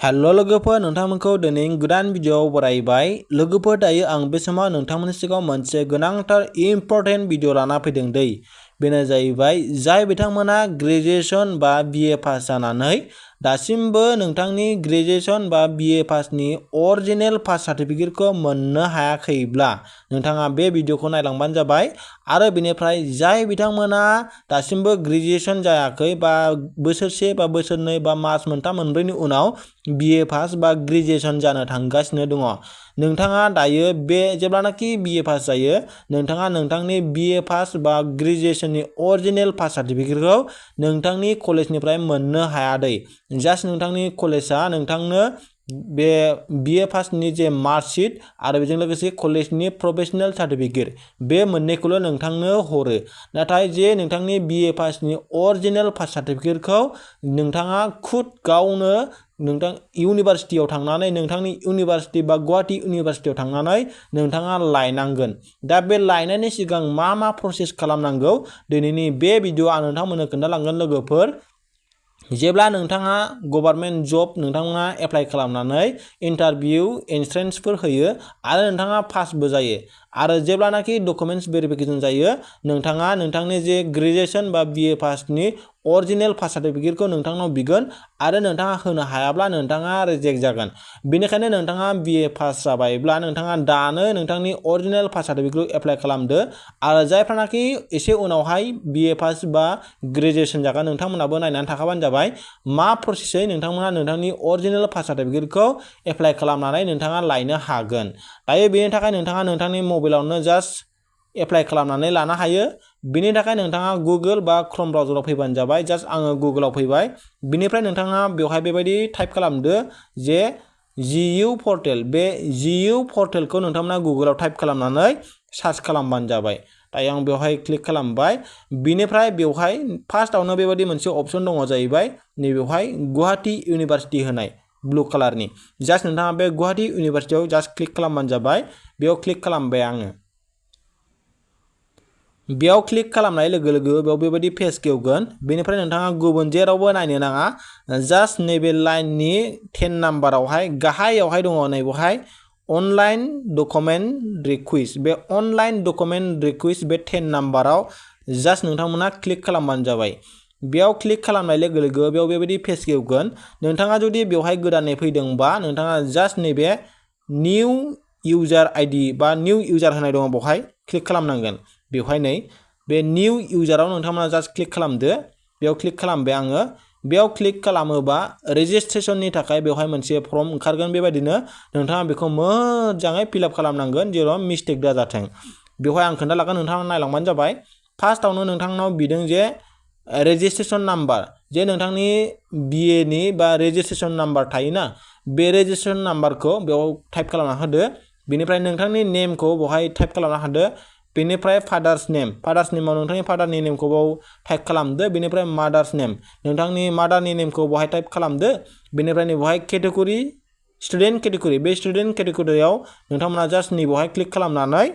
Hello लोगोफोर नोंथांमोनखौ दिनै गोदान भिडियोआव बरायबाय। लोगोफोर दायो आं बे समाव नोंथांमोननि सिगाङाव मोनसे गोनांथार इम्परटेन्ट भिडियो लाना फैदों दै। बेनो जाहैबाय जाय बिथांमोना ग्रेजुएशन बा बीए पास जानानै दासिमबो नोंथांनि ग्रेजुएशन बा बीए पासनि अरिजिनेल पास सार्टिफिकेटखौ मोननो हायाखैब्ला नोंथाङा बे भिडियोखौ नायलांबानो जाबाय। आरो बेनिफ्राय जाय बिथांमोना दासिमबो ग्रेजुएशन जायाखै बा बोसोरसे बा बोसोरनै बा मास मोनथाम मोनब्रैनि उनाव बीए पास बा ग्रेजुएशन जानो थांगासिनो दङ, नोंथाङा दायो बे जेब्लानाखि बीए पास जायो नोंथाङा नोंथांनि बीए पास बा ग्रेजुएशननि अरिजिनेल पास सार्टिफिकेटखौ नोंथांनि कलेजनिफ्राय मोननो हाया दै। जास्ट नोंथांनि कलेजआ नोंथांनो बे बीए पासनि जे मार्कशीट आरो बेजों लोगोसे कलेजनि प्रोफेशनल सार्टिफिकेट बे मोननैखौल' नोंथांनो हरो। नाथाय जे नोंथांनि बीए पासनि अरिजिनेल पास सार्टिफिकेटखौ नोंथाङा खुद गावनो नोंथां इउनिभार्सिटियाव थांनानै नोंथांनि इउनिभार्सिटि बा गुवाहाटी इउनिभार्सिटियाव थांनानै नोंथाङा लायनांगोन। दा बे लायनायनि सिगां मा प्रसेस खालामनांगौ दिनैनि बे भिडियोआव आं नोंथांमोननो खोन्थालांगोन लोगोफोर। जेब्ला नोंथाङा गभर्नमेन्ट जब नोंथाङा एप्लाइ खालामनानै इन्टारभिउ एन्ट्रेन्सफोर होयो आरो नोंथाङा पासबो जायो आरो जेब्लानाखि डकुमेन्ट्स भेरिफिकेशन जायो नोंथाङा नोंथांनि जे ग्रेजुएशन बा बीए पासनि अरिजिनेल पास सार्टिफिकेटखौ नोंथांनाव बिगोन आरो नोंथाङा होनो हायाब्ला नोंथाङा रिजेक्ट जागोन। बेनिखायनो नोंथाङा बीए पास जाबायब्ला नोंथाङा दानो नोंथांनि अरिजिनेल पास सार्टिफिकेटखौ एप्लाइ खालामदो आरो जायफ्रानाखि एसे उनावहाय बीए पास बा ग्रेजुएशन जागोन नोंथांमोनाबो नायनानै थाखाबानो जाबाय मा प्रसेसै नोंथांमोना नोंथांनि अरिजिनेल पास सार्टिफिकेटखौ एप्लाइ खालामनानै नोंथाङा लायनो हागोन। दायो बेनि थाखाय नोंथाङा नोंथांनि मबाइलावनो जास्ट एप्लाइ खालामनानै लानो हायो। बिनि थाखाय नोंथाङा गुगोल बा क्रोम ब्राउजाराव फैबानो जाबाय। जास्ट आङो गुगोलाव फैबाय। बिनिफ्राय नोंथाङा बेवहाय बेबायदि टाइप खालामदो जे GU पर्टेल। बे GU पर्टेलखौ नोंथांमोना गुगोलाव टाइप खालामनानै सार्च खालामबानो जाबाय। दायो आं बेवहाय क्लिक खालामबाय। बिनिफ्राय बेवहाय फार्स्टआवनो बेबायदि मोनसे अप्शन दङ जाहैबाय नैबेवहाय गुवाहाटी इउनिभार्सिटि होनाय ब्लू कालारनि। जास्ट नोंथाङा बे गुवाहाटी इउनिभार्सिटियाव जास्ट क्लिक खालामबानो जाबाय। बेयाव क्लिक खालामबाय आङो। बेयाव क्लिक खालामनाय लोगो लोगो बेयाव बेबायदि पेज खेवगोन। बेनिफ्राय नोंथाङा गुबुन जेरावबो नायनो नाङा। जास्ट नैबे लाइननि 10 नाम्बारावहाय गाहायावहाय दङ नैबेवहाय अनलाइन डकुमेन्ट रिक्वेस्ट। बे अनलाइन डकुमेन्ट रिक्वेस्ट बे 10 नाम्बाराव जास्ट नोंथांमोना क्लिक खालामबानो जाबाय। बेयाव क्लिक खालामनाय लोगो लोगो बेयाव बेबायदि पेज खेवगोन। नोंथाङा जुदि बेवहाय गोदानै फैदोंबा नोंथाङा जास्ट नैबे निउ इउजार आइडि बा निउ इउजार होनाय दङ बेवहाय क्लिक खालामनांगोन। बेवहाय नै बे निउ इउजाराव नोंथांमोना जास्ट क्लिक खालामदो। बेयाव क्लिक खालामबाय आङो। बेयाव क्लिक खालामोबा रेजिस्ट्रेशननि थाखाय बेवहाय मोनसे फर्म ओंखारगोन। बेबायदिनो नोंथाङा बेखौ मोजाङै फिलआप खालामनांगोन जेराव मिस्टेक दाजाथों। बेवहाय आं खोन्थालांगोन नोंथाङा नायलांबानो जाबाय। फार्स्टआवनो नोंथांनाव बिदों जे रेजिस्ट्रेशन नाम्बार, जे नोंथांनि बीएनि बा रेजिस्ट्रेशन नाम्बार थायोना बे रेजिस्ट्रेशन नाम्बारखौ बेयाव टाइप खालामना होदो। बेनिफ्राय नोंथांनि नेमखौ बेवहाय टाइप खालामना होदो। बेनिफ्राय फादार्स नेमाव नोंथांनि फादारनि नेमखौ बाव टाइप खालामदो। बेनिफ्राय मादार्स नेम नोंथांनि मादारनि नेमखौ बेवहाय टाइप खालामदो। बेनिफ्राय बेवहाय केटेगरि स्टुडेन्ट केटेगरि, बे स्टुडेन्ट केटेगरियाव नोंथांमोना जास्ट नैबेवहाय क्लिक खालामनानै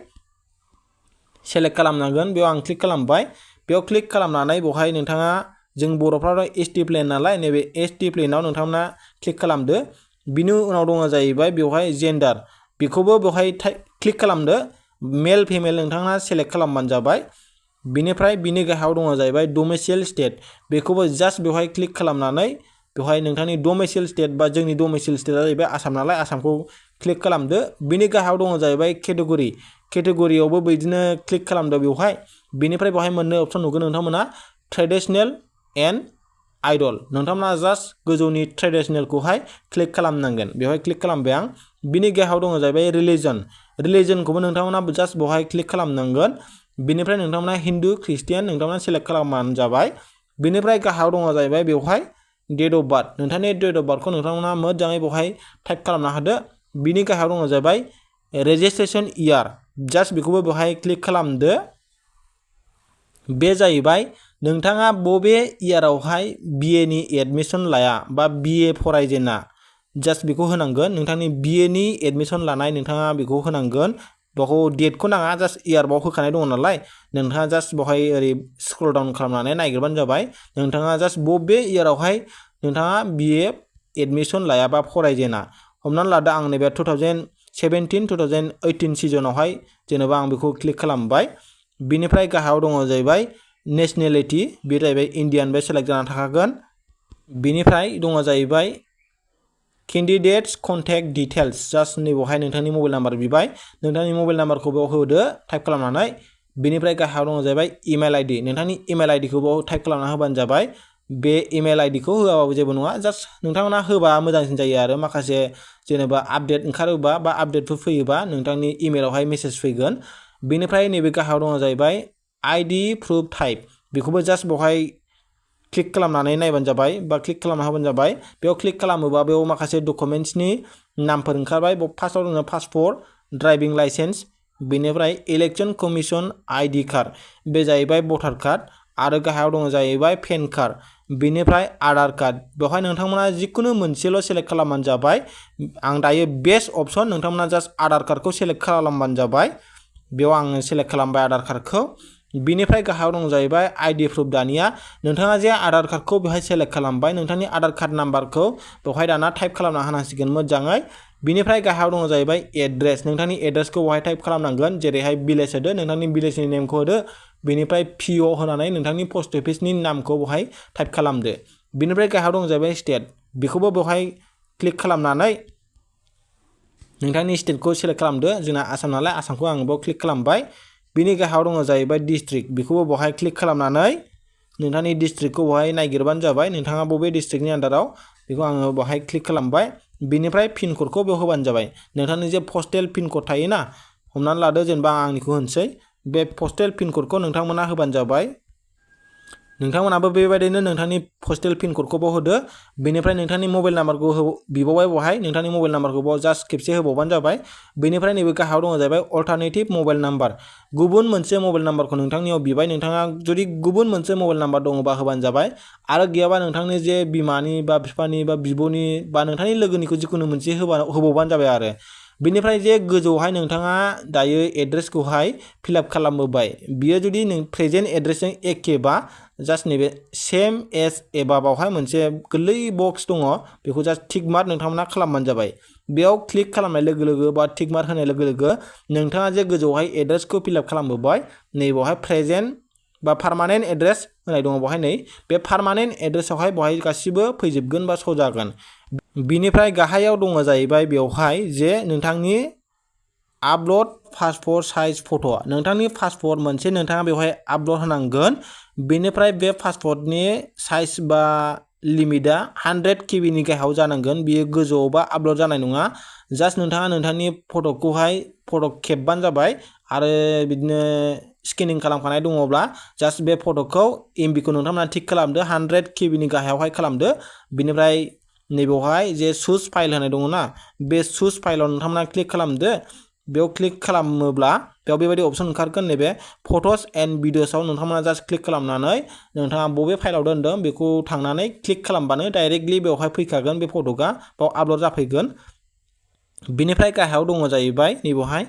सेलेक्ट खालामनांगोन। बेयाव आं क्लिक खालामबाय। बेयाव क्लिक खालामनानै बेवहाय नोंथाङा जों बर'फ्राथ' ST प्लेन नालाय नैबे ST प्लेनाव नोंथांमोना क्लिक खालामदो। बिनि उनाव दङ जाहैबाय बेवहाय जेन्डार, बेखौबो बेवहाय क्लिक खालामदो। मेल फिमेल नोंथाङा सेलेक्ट खालामबानो जाबाय। बिनिफ्राय बिनि गाहायाव दङ जाहैबाय डोमिसाइल स्टेट, बेखौबो जास्ट बेवहाय क्लिक खालामनानै बेवहाय नोंथांनि डोमिसाइल स्टेट बा जोंनि डोमिसाइल स्टेटआ जाहैबाय आसाम नालाय आसामखौ क्लिक खालामदो। बिनि गाहायाव दङ जाहैबाय केटेगरियावबो बिदिनो क्लिक खालामदो बेवहाय। बिनिफ्राय बेवहाय मोननै अप्शन नुगोन नोंथांमोना ट्रेडिशनेल एन्ड आइडल। नोंथांमोना जास्ट गोजौनि ट्रेडिशनेलखौहाय क्लिक खालामनांगोन। बेवहाय क्लिक खालामबाय आं। बिनि गाहायाव दङ जाहैबाय रिलिजनखौबो नोंथांमोना जास्ट बेवहाय क्लिक खालामनांगोन। बिनिफ्राय नोंथांमोना हिन्दु ख्रिस्टियान नोंथांमोना सेलेक्ट खालामबानो जाबाय। बिनिफ्राय गाहायाव दङ जाहैबाय बेवहाय डेट अफ बार्थ, नोंथांनि डेट अफ बार्थखौ नोंथांमोना मोजाङै बेवहाय टाइप खालामना होदो। बिनि गाहायाव दङ जाहैबाय रेजिस्ट्रेशन इयार, जास्ट बेखौबो बेवहाय क्लिक खालामदो। बे जाहैबाय नोंथाङा बबे इयारावहाय बीएनि एडमिसन लाया बा बीए फरायजेना जास्ट बेखौ होनांगोन। नोंथांनि बीएनि एडमिसन लानाय नोंथाङा बेखौ होनांगोन। बेखौ डेटखौ नाङा, जास्ट इयार बाव होखानाय दङ नालाय नोंथाङा जास्ट बेवहाय ओरै स्क्रल डाउन खालामनानै नायगिरबानो जाबाय। नोंथाङा जास्ट बबे इयारावहाय नोंथाङा बीए एडमिशन लायाबा फरायजेना हमनानै लादो आं नैबे 2017-2018 सिजनावहाय जेनेबा आं बेखौ क्लिक खालामबाय बिनिफ्राय गाहायाव दङ जाहैबाय नेशनेलिटी बे जाहैबाय इन्डियान बे सेलेक्ट जाना थाखागोन बिनिफ्राय दङ जाहैबाय कैंडिडेट्स कन्टेक्ट डिटेल्स जास्ट नैबेवहाय नोंथांनि मबाइल नाम्बार बिबाय नोंथांनि मबाइल नाम्बारखौ बेयाव होदो टाइप खालामनानै बिनिफ्राय गाहायाव दङ जाहैबाय इमेल आईडी नोंथांनि इमेल आईडीखौ बेयाव टाइप खालामना होबानो जाबाय बे इमेल आईडीखौ होआबाबो जेबो नङा जास्ट नोंथांमोना होबा मोजांसिन जायो आरो माखासे जेनेबा आपडेट ओंखारोबा बा आपडेटफोर फैयोबा नोंथांनि इमेलावहाय मेसेज फैगोन बिनिफ्राय नैबे गाहायाव दङ जाहैबाय आईडी प्रुफ टाइप बेखौबो जास्ट बेवहाय क्लिक खालामनानै नायबानो जाबाय बा क्लिक खालामना होबानो जाबाय बेयाव क्लिक खालामोबा बेयाव माखासे डकुमेन्ट्सनि नामफोर ओंखारबाय फार्स्टआव दङ पासपोर्ट ड्राइभिं लाइसेन्स बेनिफ्राय इलेक्शन कमिशन आईडी कार्ड बे जाहैबाय भटार कार्ड आरो गाहायाव दङ जाहैबाय पेन कार्ड बेनिफ्राय आधार कार्ड बेवहाय नोंथांमोना जिखुनु मोनसेल' सेलेक्ट खालामबानो जाबाय आं दायो बेस्ट अपसन नोंथांमोना जास्ट आधार कार्डखौ सेलेक्ट खालामबानो जाबाय बेयाव आङो सेलेक्ट खालामबाय आधार कार्डखौ बिनिफ्राय गाहायाव दं जाहैबाय आईडी प्रुफ दानिया नोंथाङा जे आधार कार्डखौ बेवहाय सेलेक्ट खालामबाय नोंथांनि आधार कार्ड नाम्बारखौ बेवहाय दाना टाइप खालामना होनांसिगोन मोजाङै बिनिफ्राय गाहायाव दङ जाहैबाय एड्रेस नोंथांनि एड्रेसखौ बेवहाय टाइप खालामनांगोन जेरैहाय भिलेज होदो नोंथांनि भिलेजनि नेमखौ होदो बिनिफ्राय पिअ होनानै नोंथांनि पोस्ट अफिसनि नामखौ बेवहाय टाइप खालामदो बिनिफ्राय गाहायाव दं जाहैबाय स्टेट बेखौबो बेवहाय क्लिक खालामनानै नोंथांनि स्टेटखौ सेलेक्ट खालामदो जोंना आसाम नालाय आसामखौ आं बेयाव क्लिक खालामबाय बिनि गाहायाव दङ जाहैबाय डिस्ट्रिक्ट बेखौबो बेवहाय क्लिक खालामनानै नोंथांनि डिस्ट्रिक्टखौ बेवहाय नागिरबानो जाबाय नोंथाङा बबे डिस्ट्रिक्टनि आन्दाराव बेखौ आङो बेवहाय क्लिक खालामबाय बिनिफ्राय पिन क'डखौ बेयाव होबानो जाबाय नोंथांनि जे पस्टेल पिन क'ड थायोना हमनानै लादो जेनेबा आं आंनिखौ होनसै बे पस्टेल पिन क'डखौ नोंथांमोना होबानो जाबाय नोंथांमोनाबो बेबायदिनो नोंथांनि पस्टेल पिन क'डखौ बाव होदो बेनिफ्राय नोंथांनि मबाइल नाम्बारखौ बिबावबाय बेवहाय नोंथांनि मबाइल नाम्बारखौ बाव जास्ट खेबसे होबावबानो जाबाय बेनिफ्राय नैबे गाहायाव दङ जाहैबाय अल्टारनेटिभ मबाइल नाम्बार गुबुन मोनसे मबाइल नाम्बारखौ नोंथांनियाव बिबाय नोंथाङा जुदि गुबुन मोनसे मबाइल नाम्बार दङबा होबानो जाबाय आरो गैयाबा नोंथांनि जे बिमानि बा बिफानि बा बिब'नि बा नोंथांनि लोगोनिखौ जिखुनु मोनसे होबावबानो जाबाय आरो बिनिफ्राय जे गोजौहाय नोंथाङा दायो एड्रेसखौहाय फिलआप खालामबोबाय बियो जुदि नों प्रेजेन्ट एड्रेसजों एखेबा जास्ट नैबे सेम एज एबा बावहाय मोनसे गोरलै बक्स दङ बेखौ जास्ट टिक मार्क नोंथांमोना खालामबानो जाबाय बेयाव क्लिक खालामनाय लोगो लोगो बा टिक मार्क होनाय लोगो लोगो नोंथाङा जे गोजौहाय एड्रेसखौ फिलआप खालामबोबाय नैबावहाय प्रेजेन्ट बा पार्मानेन्ट एड्रेस होनाय दङ बेवहाय नै बे पार्मानेन्ट एड्रेसावहाय बेवहाय गासिबो फैजोबगोन बा श' जागोन बिनिफ्राय गाहायाव दङ जाहैबाय बेवहाय जे नोंथांनि आपल'ड पासपर्ट साइज फट' नोंथांनि पासपर्ट मोनसे नोंथाङा बेवहाय आपल'ड होनांगोन बेनिफ्राय बे पासपर्टनि साइज बा लिमिटआ 100 KB नि गाहायाव जानांगोन बियो गोजौआव बा आपल'ड जानाय नङा जास्ट नोंथाङा नोंथांनि फट'खौहाय फट' खेबबानो जाबाय आरो बिदिनो स्केनिं खालामखानाय दङब्ला जास्ट बे फट'खौ एमबिखौ नोंथांमोना थिक खालामदो 100 KB नि गाहायावहाय खालामदो बिनिफ्राय नैबेवहाय जे चुज फाइल होनाय दङना बे चुज फाइलाव नोंथांमोना क्लिक खालामदो बेयाव क्लिक खालामोब्ला बेयाव बेबायदि अपसन ओंखारगोन नैबे फट'स एन्ड भिडिअ'सआव नोंथांमोना जास्ट क्लिक खालामनानै नोंथाङा बबे फाइलाव दोनदों बेखौ थांनानै क्लिक खालामबानो डाइरेक्टलि बेवहाय फैखागोन बे फट'आ बाव आपल'ड जाफैगोन बिनिफ्राय गाहायाव दङ जाहैबाय नैबेवहाय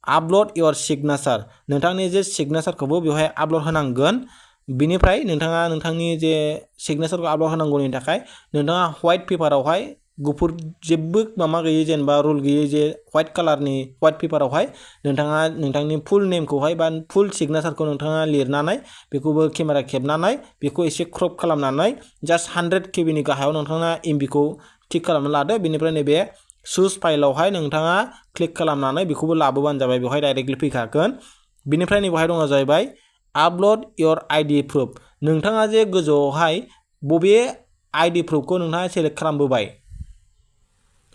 आपल'ड योर सिगनेचार नोंथांनि जे सिगनेचारखौबो बेवहाय आपल'ड होनांगोन बिनिफ्राय नोंथाङा नोंथांनि जे सिगनेचारखौ आपल'ड होनांगौनि थाखाय नोंथाङा व्हाइट पेपारावहाय गुफुर जेबो माबा गैयै जेनेबा रुल गैयै जे व्हाइट कालारनि व्हाइट पेपारावहाय नोंथाङा नोंथांनि फुल नेमखौहाय बा फुल सिगनेचारखौ नोंथाङा लिरनानै बेखौबो केमेरा खेबनानै बेखौ एसे क्रप खालामनानै जास्ट 100 KB नि गाहायाव नोंथाङा एमबिखौ थिक खालामना लादो बेनिफ्राय नैबे चुज फाइलावहाय नोंथाङा क्लिक खालामनानै बेखौबो लाबोबानो जाबाय बेवहाय डाइरेक्टलि फैखागोन बिनिफ्राय नैबेवहाय दङ जाहैबाय आपल'ड योर आईडी प्रुफ नोंथाङा जे गोजौआवहाय बबे आईडी प्रुफखौ नोंथाङा सेलेक्ट खालामबोबाय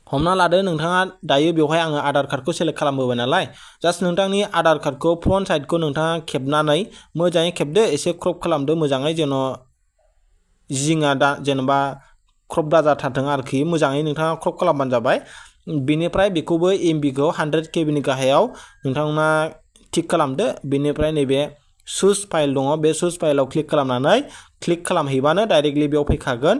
हमना लादो नोंथाङा दायो बेवहाय आङो आधार कार्डखौ सेलेक्ट खालामबोबाय नालाय जास्ट नोंथांनि आधार कार्डखौ फ्रन्ट साइडखौ नोंथाङा खेबनानै मोजाङै खेबदो एसे क्रप खालामदो मोजाङै जेन' जिङा दा जेनेबा क्रप दाजाथारथों आरोखि मोजाङै नोंथाङा क्रप खालामबानो जाबाय बेनिफ्राय बेखौबो एमबिखौ 100 KB नि गाहायाव नोंथाङा थिक खालामदो बेनिफ्राय नैबे चुज फाइल दङ बे चुज फाइलाव क्लिक खालामनानै क्लिक खालामहैबानो डाइरेक्टलि बेयाव फैखागोन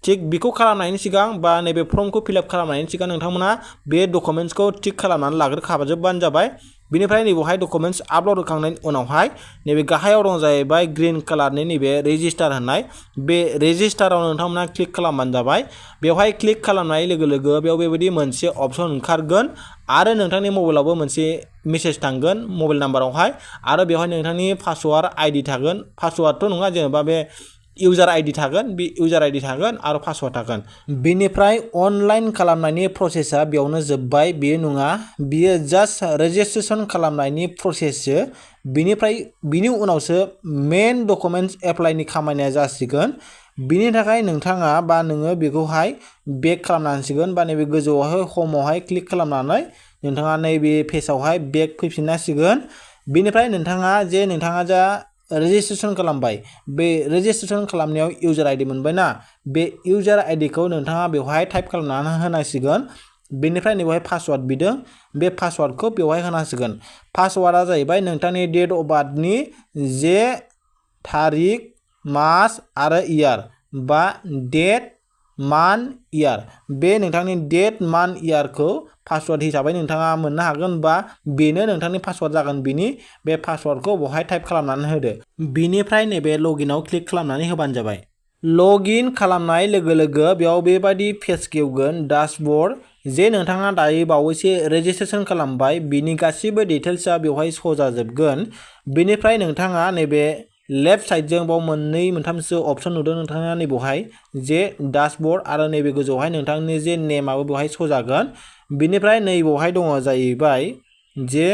थिग बेखौ खालामनायनि सिगां बा नैबे फर्मखौ फिलआप खालामनायनि सिगां नोंथांमोना बे डकुमेन्ट्सखौ थिक खालामनानै लाग्रोखाजोबबानो जाबाय। बिनिफ्राय नैबेवहाय डकुमेन्ट्स आपल'ड होखांनायनि उनावहाय नैबे गाहायाव दं जाहैबाय ग्रीन कालारनि नैबे रेजिस्टार होननाय, बे रेजिस्टाराव नोंथांमोना क्लिक खालामबानो जाबाय। बेवहाय क्लिक खालामनाय लोगो लोगो बेयाव बेबायदि मोनसे अपसन ओंखारगोन आरो नोंथांनि मबाइलावबो मोनसे मेसेज थांगोन मबाइल नाम्बारावहाय, आरो बेवहाय नोंथांनि पासवार्ड आइडि थागोन, पासवार्डथ' नङा जेनेबा बे इउजार आइडि थागोन, बे इउजार आइडि थागोन आरो पासवार्ड थागोन। बेनिफ्राय अनलाइन खालामनायनि प्रसेसा बेयावनो जोब्बाय, बेयो नङा, बियो जास्ट रेजिस्ट्रेसन खालामनायनि प्रसेससो। बिनि उनावसो मेन डकुमेन्ट्स एप्लाइनि खामानिया जासिगोन। बिनि थाखाय नोंथाङा बा नोङो बेखौहाय बेक खालामनांसिगोन बा नैबे गोजौआवहाय हमआवहाय क्लिक खालामनानै नोंथाङा नैबे पेजावहाय बेक फैफिननांसिगोन। बेनिफ्राय नोंथाङा जा रेजिस्ट्रेसन खालामबाय, बे रेजिस्ट्रेसन खालामनायाव इउजार आइडि मोनबायना, बे इउजार आइडिखौ नोंथाङा बेवहाय टाइप खालामनानै होनांसिगोन। बेनिफ्राय नैबेवहाय पासवार्ड बिदों, बे पासवार्डखौ बेवहाय होनांसिगोन। पासवार्डआ जाहैबाय नोंथांनि डेट अफ बार्थनि जे थारिख, मास आरो इयार, बा डेट, मान्थ, इयार, बे नोंथांनि डेट, मान्थ, इयारखौ पासवार्ड हिसाबै नोंथाङा मोननो हागोन बा बेनो नोंथांनि पासवार्ड जागोन। बे पासवार्डखौ बेवहाय टाइप खालामनानै होदो। बिनिफ्राय नैबे लगिनआव क्लिक खालामनानै होबानो जाबाय। लगइन खालामनाय लोगो लोगो बेयाव बेबायदि पेज खेवगोन डाशबर्ड, जे नोंथाङा दायो बावैसो रेजिस्ट्रेसन खालामबाय बिनि गासिबो डिटेल्सआ बेवहाय श' जाजोबगोन। बेनिफ्राय नोंथाङा नैबे लेफ्ट साइडजों बाव मोनथामसो अपसन नुदों नोंथाङा नैबेवहाय जे डाशबर्ड, आरो नैबे गोजौआवहाय नोंथांनि जे नेमाबो बेवहाय श' जागोन। बिनिफ्राय नैबेवहाय दङ जाहैबाय जे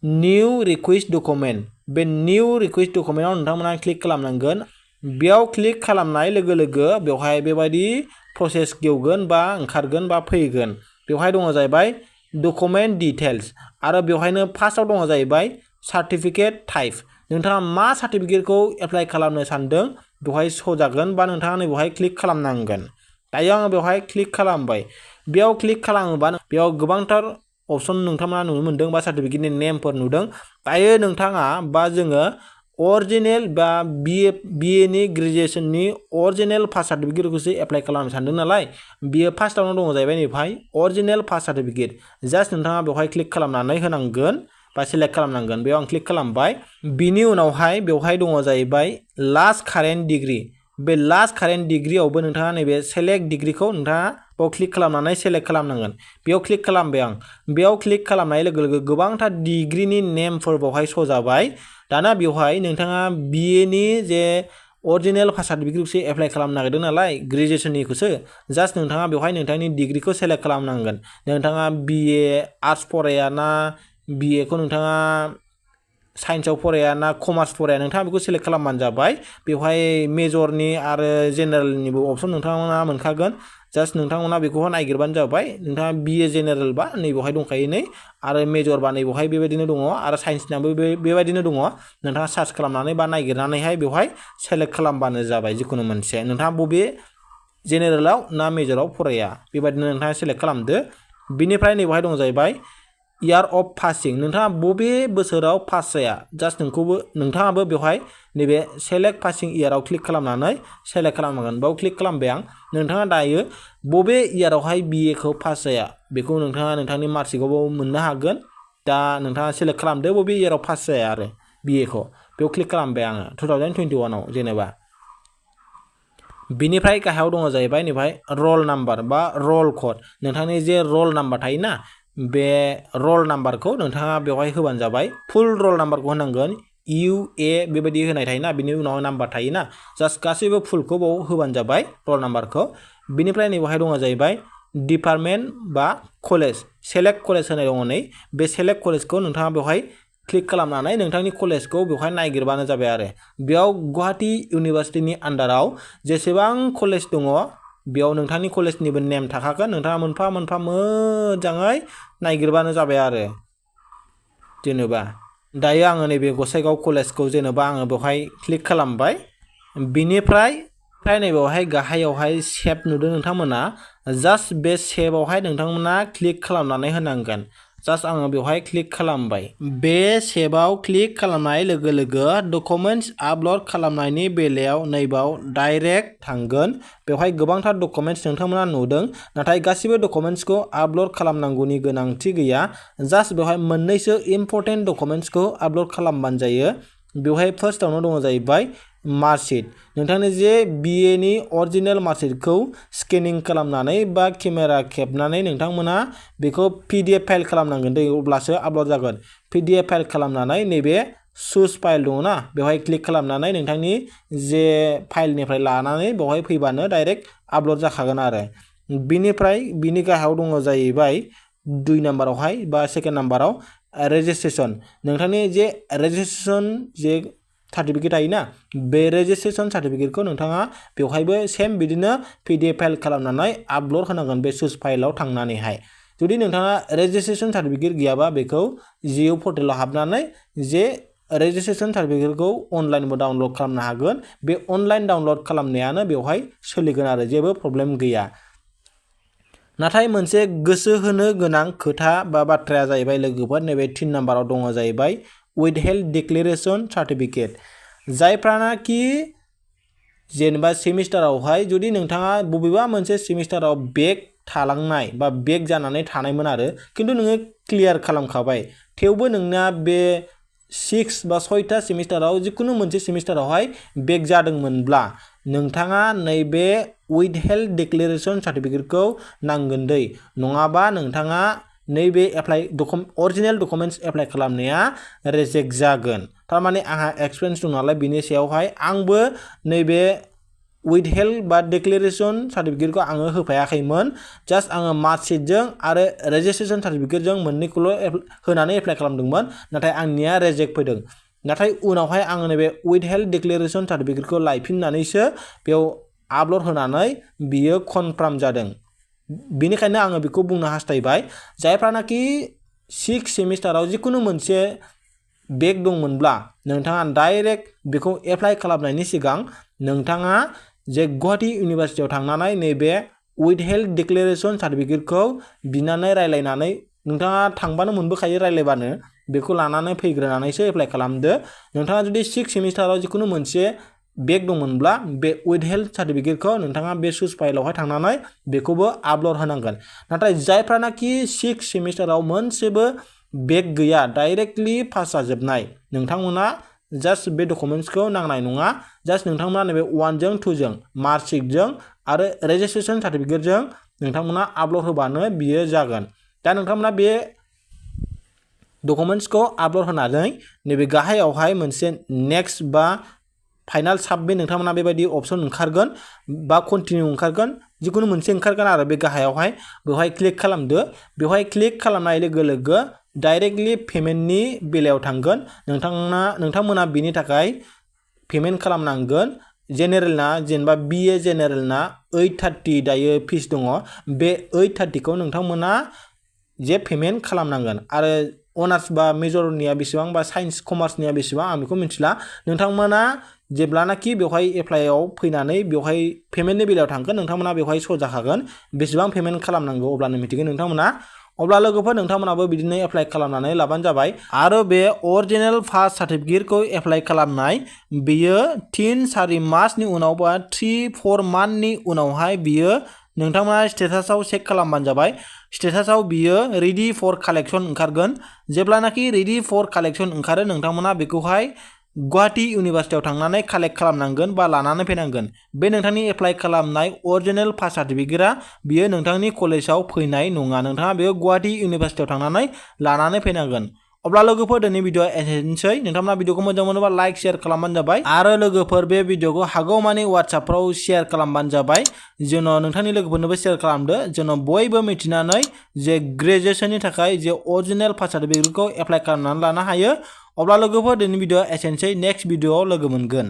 निउ रिकुवेस्ट डकुमेन्ट, बे निउ रिकुवेस्ट डकुमेन्टआव नोंथांमोना क्लिक खालामनांगोन। बेयाव क्लिक खालामनाय लोगो लोगो बेवहाय बेबायदि प्रसेस गेवगोन बा ओंखारगोन बा फैगोन। बेवहाय दङ जाहैबाय डकुमेन्ट डिटेल्स, आरो बेवहायनो फार्स्टआव दङ जाहैबाय सार्टिफिकेट टाइप, नोंथाङा मा सार्टिफिकेटखौ एप्लाइ खालामनो सानदों बेवहाय श' जागोन बा नोंथाङा नैबेवहाय क्लिक खालामनांगोन। दायो आङो बेवहाय क्लिक खालामबाय। बेयाव क्लिक खालामोबा बेयाव गोबांथार अपसन नोंथांमोना नुनो मोन्दों बा सार्टिफिकेटनि नेमफोर नुदों। दायो नोंथाङा बा जोङो अरिजिनेल बा बिएनि ग्रेजुवेसननि अरिजिनेल पास सार्टिफिकेटखौसो एप्लाइ खालामनो सानदों नालाय, बियो फार्स्टआवनो दङ जाहैबाय नैबेवहाय अरिजिनेल पास सार्टिफिकेट। जास्ट नोंथाङा बेवहाय क्लिक खालामनानै होनांगोन बा सिलेक्ट खालामनांगोन। बेयाव आं क्लिक खालामबाय। बिनि उनावहाय बेवहाय दङ जाहैबाय लास्ट कारेन्ट डिग्रि, बे लास्ट कारेन्ट डिग्रियावबो नोंथाङा नैबे सेलेक्ट डिग्रिखौ नोंथाङा बेयाव क्लिक खालामनानै सेलेक्ट खालामनांगोन। बेयाव क्लिक खालामबाय आं। बेयाव क्लिक खालामनाय लोगो लोगो गोबांथार डिग्रिनि नेमफोर बेवहाय श' जाबाय। दाना बेवहाय नोंथाङा बिएनि जे अरिजिनेल पास सार्टिफिकेटखौसो एप्लाइ खालामनो नागिरदों नालाय, ग्रेजुवेसननिखौसो, जास्ट नोंथाङा बेवहाय नोंथांनि डिग्रिखौ सेलेक्ट खालामनांगोन। नोंथाङा बिए आर्ट्स फराया ना बिएखौ नोंथाङा साइन्सआव फराया ना कमार्स फराया, नोंथाङा बेखौ सेलेक्ट खालामबानो जाबाय। बेवहाय मेजरनि आरो जेनेरेलनिबो अपसन नोंथांमोना मोनखागोन। जास्ट नोंथांमोना बेखौहाय नागिरबानो जाबाय। नोंथाङा बिए जेनेरेलबा नैबेवहाय दंखायो नै, आरो मेजरबा नैबेवहाय बेबायदिनो दङ, आरो साइन्सनाबो बेबायदिनो दङ। नोंथाङा सार्च खालामनानै बा नागिरनानैहाय बेवहाय सेलेक्ट खालामबानो जाबाय जिखुनु मोनसे। नोंथाङा बबे जेनेरेलाव ना मेजराव फराया बेबायदिनो नोंथाङा सेलेक्ट खालामदो। बिनिफ्राय नैबेवहाय दं जाहैबाय इयार अफ पासिं, नोंथाङा बबे बोसोराव पास जाया, जास्ट नोंथाङाबो बेवहाय नैबे सेलेक्ट पासिं इयाराव क्लिक खालामनानै सेलेक्ट खालामनांगोन। बेयाव क्लिक खालामबाय आं। नोंथाङा दायो बबे इयारावहाय बिएखौ पास जाया बेखौ नोंथाङा नोंथांनि मार्कशिटआवबो मोननो हागोन। दा नोंथाङा सेलेक्ट खालामदो बबे इयाराव पास जाया आरो बिएखौ। बेयाव क्लिक खालामबाय आङो 2021आव जेनेबा। बिनिफ्राय गाहायाव दङ जाहैबाय नैबेहाय रल नाम्बार बा रल कड, नोंथांनि जे रल नाम्बार थायोना, बे रल नाम्बारखौ नोंथाङा बेवहाय होबानो जाबाय। फुल रल नाम्बारखौ होनांगोन, UA बेबायदि होनाय थायोना, बिनि उनाव नाम्बार थायोना, जास्ट गासैबो फुलखौ बाव होबानो जाबाय रल नाम्बारखौ। बिनिफ्राय नैबेहाय दङ जाहैबाय डिपार्टमेन्ट बा कलेज, सेलेक्ट कलेज होनाय दङ नै, बे सेलेक्ट कलेजखौ नोंथाङा बेवहाय क्लिक खालामनानै नोंथांनि कलेजखौ बेवहाय नागिरबानो जाबाय आरो। बेयाव गुवाहाटी इउनिभार्सिटिनि आन्डाराव जेसेबां कलेज दङ बेयाव नोंथांनि कलेजनिबो नेम थाखागोन, नोंथाङा मोनफा मोनफा मोजाङै नागिरबानो जाबाय आरो। जेनेबा दायो आङो नैबे गसाइगाव कलेजखौ जेनेबा आङो बेवहाय क्लिक खालामबाय। बिनिफ्राय नैबेवहाय गाहायावहाय सेभ नुदों नोंथांमोना, जास्ट बे सेभआवहाय नोंथांमोना क्लिक खालामनानै होनांगोन। जास्ट आङो बेवहाय क्लिक खालामबाय बे सेभआव क्लिक खालामनाय लोगो लोगो डकुमेन्ट्स आपल'ड खालामनायनि बेलायाव नैबाव डाइरेक्ट थांगोन बेवहाय गोबांथार डकुमेन्ट्स नोंथांमोना नुदों नाथाय गासिबो डकुमेन्ट्सखौ आपल'ड खालामनांगौनि गोनांथि गैया जास्ट बेवहाय मोननैसो इम्पर्टेन्ट डकुमेन्ट्सखौ आपल'ड खालामबानो जायो बेवहाय फार्स्टआवनो दङ जाहैबाय मार्कशीट नोंथांनि जे BA नि अरिजिनेल मार्कशीटखौ स्केनिं खालामनानै बा केमेरा खेबनानै नोंथांमोना बेखौ PDF फाइल खालामनांगोन दै अब्लासो आपल'ड जागोन PDF फाइल खालामनानै नैबे चुज फाइल दङ ना बेवहाय क्लिक खालामनानै नोंथांनि जे फाइलनिफ्राय लानानै बेवहाय फैबानो डाइरेक्ट आपल'ड जाखागोन आरो बिनिफ्राय बिनि गाहायाव दङ जाहैबाय 2 नाम्बारावहाय बा सेकेन्ड नाम्बाराव रेजिस्ट्रेशन नोंथांनि जे रेजिस्ट्रेशन जे सार्टिफिकेट थायोना बे रेजिस्ट्रेशन सार्टिफिकेटखौ नोंथाङा बेवहायबो सेम बिदिनो PDF फाइल खालामनानै आपल'ड होनांगोन बे चुज फाइलाव थांनानैहाय जुदि नोंथाङा रेजिस्ट्रेशन सार्टिफिकेट गैयाबा बेखौ GU पर्टेलाव हाबनानै जे रेजिस्ट्रेशन सार्टिफिकेटखौ अनलाइनबो डाउनल'ड खालामनो हागोन बे अनलाइन डाउनल'ड खालामनायानो बेवहाय सोलिगोन आरो जेबो प्रब्लेम गैया नाथाय मोनसे गोसो होनो गोनां खोथा बा बाथ्राया जाहैबाय लोगोफोर नैबे 3 नाम्बाराव दङ जाहैबाय withheld declaration certificate जायफ्रानाखि जेनेबा सेमिस्टारावहाय जुदि नोंथाङा बबेबा मोनसे सेमिस्टाराव बेक थालांनाय बा बेक जानानै थानायमोन आरो किन्तु नोङो क्लियार खालामखाबाय थेवबो नोंना बे 6 बा 6था सेमिस्टाराव जिकुनु मोनसे सेमिस्टारावहाय बेक जादोंमोनब्ला नोंथाङा नैबे withheld declaration certificateखौ नांगोन दै नङाबा नोंथाङा नैबे अरिजिनेल डकुमेन्ट्स एप्लाइ खालामनाया रिजेक्ट जागोन थारमाने आंहा एक्सपिरियेन्स दं नालाय बिनि सायावहाय आंबो नैबे withheld बा declaration सार्टिफिकेटखौ आङो होफायाखैमोन जास्ट आङो मार्कशीटजों आरो रेजिस्ट्रेशन सार्टिफिकेटजों मोननैखौल' होनानै एप्लाइ खालामदोंमोन नाथाय आंनिया रिजेक्ट फैदों नाथाय उनावहाय आङो नैबे withheld declaration सार्टिफिकेटखौ लायफिननानैसो बेयाव आपल'ड होनानै बियो कनफार्म जादों बेनिखायनो आङो बेखौ बुंनो हास्थायबाय जायफ्रानाखि 6 सेमिस्टाराव जिकुनु मोनसे बेक दंमोनब्ला नोंथाङा डाइरेक्ट बेखौ एप्लाइ खालामनायनि सिगां नोंथाङा जे गुवाहाटी इउनिभारसिटियाव थांनानै नैबे withheld declaration सार्टिफिकेटखौ बिनानै रायलायनानै नोंथाङा थांबानो मोनबोखायो रायलायबानो बेखौ लानानै फैग्रोनानैसो एप्लाइ खालामदो नोंथाङा जुदि 6 सेमिस्टाराव जिकुनु मोनसे बेक दंमोनब्ला बे withheld सार्टिफिकेटखौ नोंथाङा बे चुज फाइलावहाय थांनानै बेखौबो आपल'ड होनांगोन नाथाय जायफ्रानाखि 6 सेमिस्टाराव मोनसेबो बेक गैया डाइरेक्टलि पास जाजोबनाय नोंथांमोना जास्ट बे डकुमेन्ट्सखौ नांनाय नङा जास्ट नोंथांमोना नैबे 1 जों 2 जों मार्कशीटजों आरो रेजिस्ट्रेशन सार्टिफिकेटजों नोंथांमोना आपल'ड होबानो बियो जागोन दा नोंथांमोना बे डकुमेन्ट्सखौ आपल'ड होनानै नैबे गाहायावहाय मोनसे नेक्स्ट बा फाइनाल साबमिट नोंथांमोना बेबायदि अपसन ओंखारगोन बा कन्टिनिउ ओंखारगोन जिकुनु मोनसे ओंखारगोन आरो बे गाहायावहाय बेवहाय क्लिक खालामदो बेवहाय क्लिक खालामनाय लोगो लोगो डाइरेक्टलि पेमेन्टनि बेलायाव थांगोन नोंथांमोना बेनि थाखाय पेमेन्ट खालामनांगोन जेनेरेलना जेनेबा BA जेनेरेलना 830 दायो फिस दङ बे 830खौ नोंथांमोना जे पेमेन्ट खालामनांगोन आरो अनार्स बा मेजरनिया बेसेबां बा साइन्स कमार्सनिया बेसेबां आं बेखौ मिथिला नोंथांमोना जेब्लानाखि बेवहाय एप्लाइआव फैनानै बेवहाय पेमेन्टनि बेलायाव थांगोन नोंथांमोना बेवहाय श' जाखागोन बेसेबां पेमेन्ट खालामनांगौ अब्लानो मिथिगोन नोंथांमोना अब्ला लोगोफोर नोंथांमोनाबो बिदिनो एप्लाइ खालामनानै लाबानो जाबाय आरो बे अरिजिनेल पास सार्टिफिकेटखौ एप्लाइ खालामनाय बियो 3-4 मासनि उनाव बा 3-4 मान्थनि उनावहाय बियो नोंथांमोना स्टेटासाव चेक खालामबानो जाबाय स्टेटासाव बियो रेडि फर कालेक्शन ओंखारगोन जेब्लानाखि रेडि फर कालेक्शन ओंखारो नोंथांमोना बेखौहाय गुवाहाटी इउनिभारसिटियाव थांनानै कालेक्ट खालामनांगोन बा लानानै फैनांगोन बे नोंथांनि एप्लाइ खालामनाय अरिजिनेल पास सार्टिफिकेटआ बियो नोंथांनि कलेजाव फैनाय नङा नोंथाङा बेयो गुवाहाटी इउनिभारसिटियाव थांनानै लानानै फैनांगोन अब्ला लोगोफोर दिनै भिडिअआ एसेनोसै नोंथांमोना भिडिअखौ मोजां मोनोबा लाइक शेयार खालामबानो जाबाय आरो लोगोफोर बे भिडिअखौ हागौमानि WhatsAppफ्राव शेयार खालामबानो जाबाय जेन' नोंथांनि लोगोफोरनोबो शेयार खालामदो जेन' बयबो मिथिनानै जे ग्रेजुएशननि थाखाय जे अरिजिनेल पास सार्टिफिकेटखौ एप्लाइ खालामनानै लानो हायो अब्ला लोगोफोर दिनैनि भिडिअआ एसेनोसै नेक्स्ट भिडिअआव लोगो मोनगोन